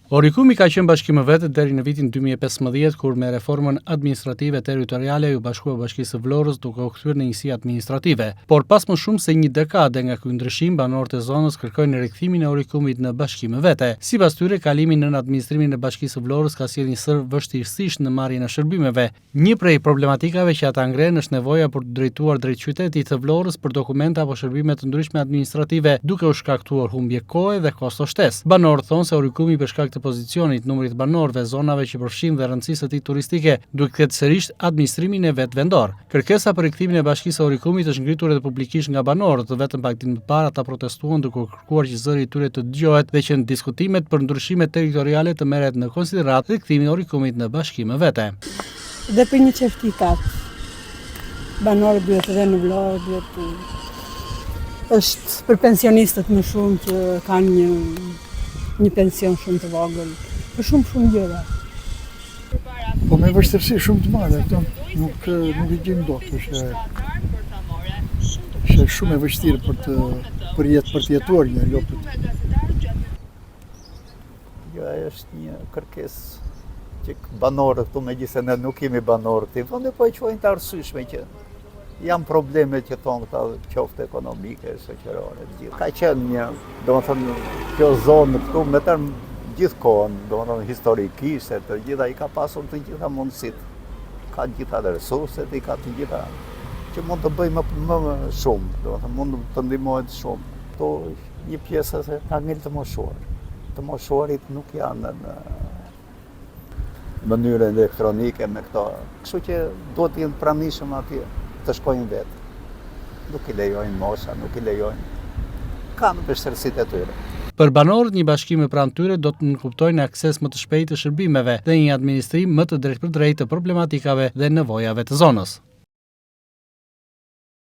Orikumi ka qenë bashki më vete deri në vitin 2015, kur me reformën administrative territoriale iu bashkua Bashkisë së Vlorës duke u kthyer në njësi administrative. Por pas më shumë se një dekade nga ky ndryshim, banorët e zonës kërkojnë rikthimin e Orikumit në bashki më vete. Sipas tyre, kalimi nën administrimin e Bashkisë së Vlorës ka sjellë një sërë vështirësish në marrjen e shërbimeve, Një prej problematikave që ata ngrenë është nevoja për t'u drejtuar drejt qytetit të Vlorës për dokumente apo shërbime të ndryshme administrative, duke u shkaktuar humbje kohe dhe kosto shtesë. Banorët thonë se Orikumi për shkak të pozicionit, numrit të banorëve, zonave që përfshin dhe rëndësisë së tij turistike, duhet të ketë sërish administrimin e vet vendor. Kërkesa për rikthimin e Bashkisë së Orikumit është ngritur edhe publikisht nga banorët, vetëm pak ditë më parë ata protestuan duke kërkuar që zëri i tyre të dëgjohet dhe që në diskutimet për ndryshimet territoriale të merret në konsideratë rikthimi i Orikumit në bashki më vete. Dhe për një certifikat, banorët duhet të venë në Vlorë, duhet të... është për pensionistët më shumë që kanë një, një pension shumë të vogël, për shumë shumë gjëra. Po me vështirësi shumë të madhe, këto nuk nuk i gjejmë dot, është është shumë e vështirë për të për jetë për të jetuar një jo për të. Jo, ajo është një kërkesë që banorët këtu, megjithëse ne nuk jemi banorë këtij vendi, po e quajnë të arsyeshme që janë probleme që thonë këta qoftë ekonomike, shoqërore, të gjithë. Ka qenë një, domethënë, kjo zonë këtu me tërë gjithë kohën, domethënë, historikisht e të gjitha, i ka pasur të gjitha mundësitë. Ka të gjitha resurset, i ka të gjitha, që mund të bëjë më, më shumë, domethënë, mund të ndihmohet shumë. Këtu një pjesë se ka ngel të moshuar. Të moshuarit nuk janë në mënyrë elektronike me këto. Kështu që duhet të jenë të pranishëm atje, të shkojnë vetë. Nuk i lejojnë mosha, nuk i lejojnë. Kanë vështirësitë e tyre. Për banorët, një bashki më pranë tyre do të nënkuptojnë akses më të shpejtë të shërbimeve dhe një administrim më të drejtpërdrejtë të problematikave dhe nevojave të zonës.